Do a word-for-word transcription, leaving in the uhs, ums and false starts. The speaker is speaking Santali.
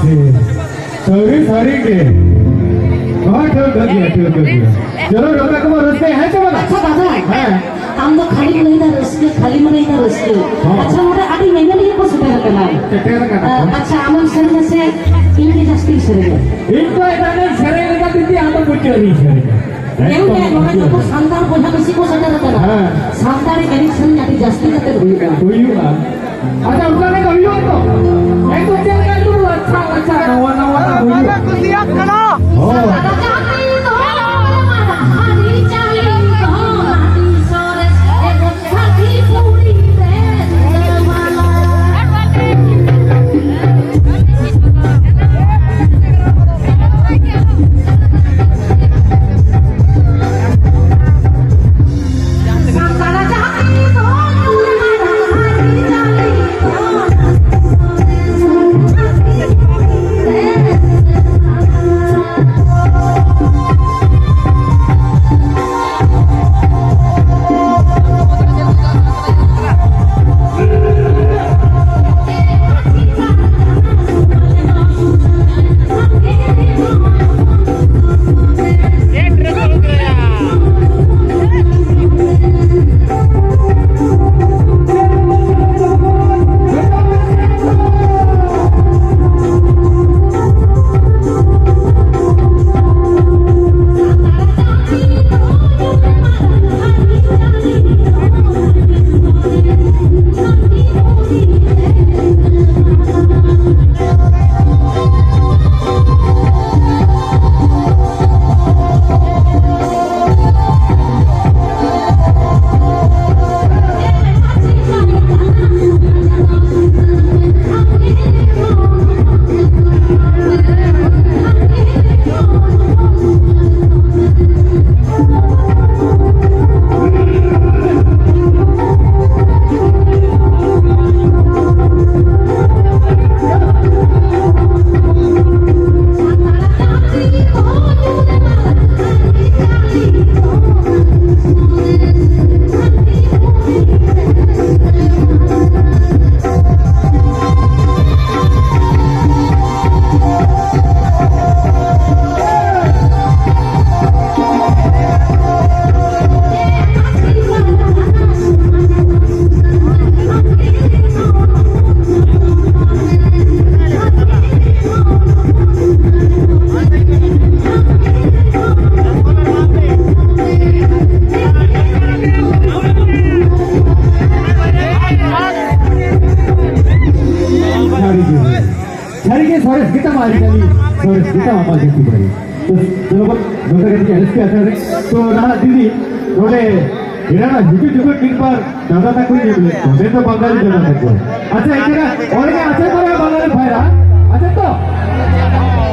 ᱥᱟᱹᱨᱤ ᱥᱟᱹᱨᱤ ᱜᱮ᱾ ᱦᱳᱭ, ᱴᱷᱤᱠ, ᱴᱷᱤᱠ ᱜᱮᱭᱟ, ᱴᱷᱤᱠ, ᱴᱷᱤᱠ ᱜᱮᱭᱟ᱾ ᱪᱚᱞᱚ, ᱨᱟᱠᱟᱵ ᱠᱚᱵᱚ ᱨᱟᱹᱥᱠᱟᱹᱭᱟ, ᱦᱮᱸ ᱪᱮ ᱵᱟᱝ? ᱟᱪᱪᱷᱟ ᱫᱟᱫᱟ, ᱦᱮᱸ᱾ ᱟᱢ ᱫᱚ ᱠᱷᱟᱹᱞᱤᱢ ᱞᱟᱹᱭᱫᱟ ᱨᱟᱹᱥᱠᱟᱹ, ᱠᱷᱟᱹᱞᱤᱢ ᱞᱟᱹᱭᱫᱟ ᱨᱟᱹᱥᱠᱟᱹ᱾ ᱦᱚᱸ᱾ ᱟᱪᱪᱷᱟ, ᱱᱚᱰᱮ ᱟᱹᱰᱤ ᱧᱮᱧᱮᱞᱤᱭᱟᱹ ᱠᱚ ᱥᱮᱴᱮᱨ ᱟᱠᱟᱱᱟ᱾ ᱥᱮᱴᱮᱨ ᱟᱠᱟᱱᱟ ᱠᱚ᱾ ᱟᱪᱪᱷᱟ, ᱟᱢᱮᱢ ᱥᱮᱨᱮᱧᱟ ᱥᱮ ᱤᱧ ᱜᱮ ᱡᱟᱹᱥᱛᱤᱧ ᱥᱮᱨᱮᱧᱟ? ᱤᱧ ᱫᱚ ᱮᱱᱟᱱᱮᱢ ᱥᱮᱨᱮᱧ ᱞᱮᱠᱟ ᱛᱮᱜᱮ ᱟᱢ ᱫᱚ ᱢᱩᱪᱟᱹᱫ ᱨᱤᱧ ᱥᱮᱨᱮᱧᱟ᱾ ᱧᱮᱞ ᱢᱮ, ᱮᱠᱫᱚᱢ ᱱᱚᱰᱮ ᱡᱚᱛᱚ ᱢᱩᱪᱟᱹᱫ᱾ ᱥᱟᱱᱛᱟᱲ ᱵᱚᱭᱦᱟ ᱢᱤᱥᱤ ᱠᱚ ᱥᱮᱴᱮᱨ ᱟᱠᱟᱱᱟ᱾ ᱦᱮᱸ᱾ ᱥᱟᱱᱛᱟᱲᱤ ᱮᱱᱮᱡ ᱥᱮᱨᱮᱧ ᱟᱹᱰᱤ ᱡᱟᱹᱥᱛᱤ ᱠᱟᱛᱮ ᱦᱩᱭᱩᱜᱼᱟ᱾ ᱦᱩᱭᱩᱜᱼᱟ᱾ ᱟᱪᱪᱷᱟ, ᱚᱱᱠᱟ ᱜᱮ ᱦᱩᱭᱩᱜᱼᱟ ᱛᱚ? ᱮᱠᱫᱚᱢ ᱪᱮᱫ ᱞᱮᱠᱟ ᱫᱩᱲᱩᱵ, ᱟᱪᱪᱷᱟ, ᱟᱪᱪᱷᱟ, ᱱᱟᱣᱟ, ᱱᱟᱣᱟ ᱦᱩᱭᱩᱜᱼᱟ᱾ ᱠᱩᱥᱤᱭᱟᱜ ᱠᱟᱱᱟ᱾ ᱦᱳᱭ᱾ ᱥᱚᱨᱮᱥ ᱜᱮᱛᱟᱢᱟ ᱟᱹᱨᱤᱪᱟᱹᱞᱤ, ᱥᱚᱨᱮᱥ ᱜᱮᱛᱟᱢᱟ ᱟᱢᱟᱜ ᱡᱟᱹᱛᱤ ᱯᱟᱹᱨᱤᱥ᱾ ᱛᱚ ᱪᱚᱞᱚ ᱵᱚᱱ ᱱᱚᱝᱠᱟ ᱠᱟᱛᱮ ᱨᱟᱹᱥᱠᱟᱹ ᱟᱠᱷᱲᱟ ᱨᱮ᱾ ᱛᱚ ᱱᱟᱦᱟᱜ ᱫᱤᱫᱤ, ᱱᱚᱰᱮ ᱮᱱᱟᱱᱟᱜ ᱦᱤᱡᱩᱜ ᱡᱚᱠᱷᱚᱱ ᱢᱤᱫ ᱵᱟᱨ ᱫᱟᱫᱟ ᱛᱟᱠᱚᱧ ᱧᱮᱞ ᱞᱮᱫ ᱠᱚᱣᱟ, ᱢᱮᱱᱫᱚ ᱵᱟᱝᱜᱟᱞᱤ ᱫᱟᱫᱟ ᱛᱟᱠᱚ᱾ ᱟᱪᱪᱷᱟ, ᱮᱱᱠᱷᱟᱱ ᱚᱸᱰᱮ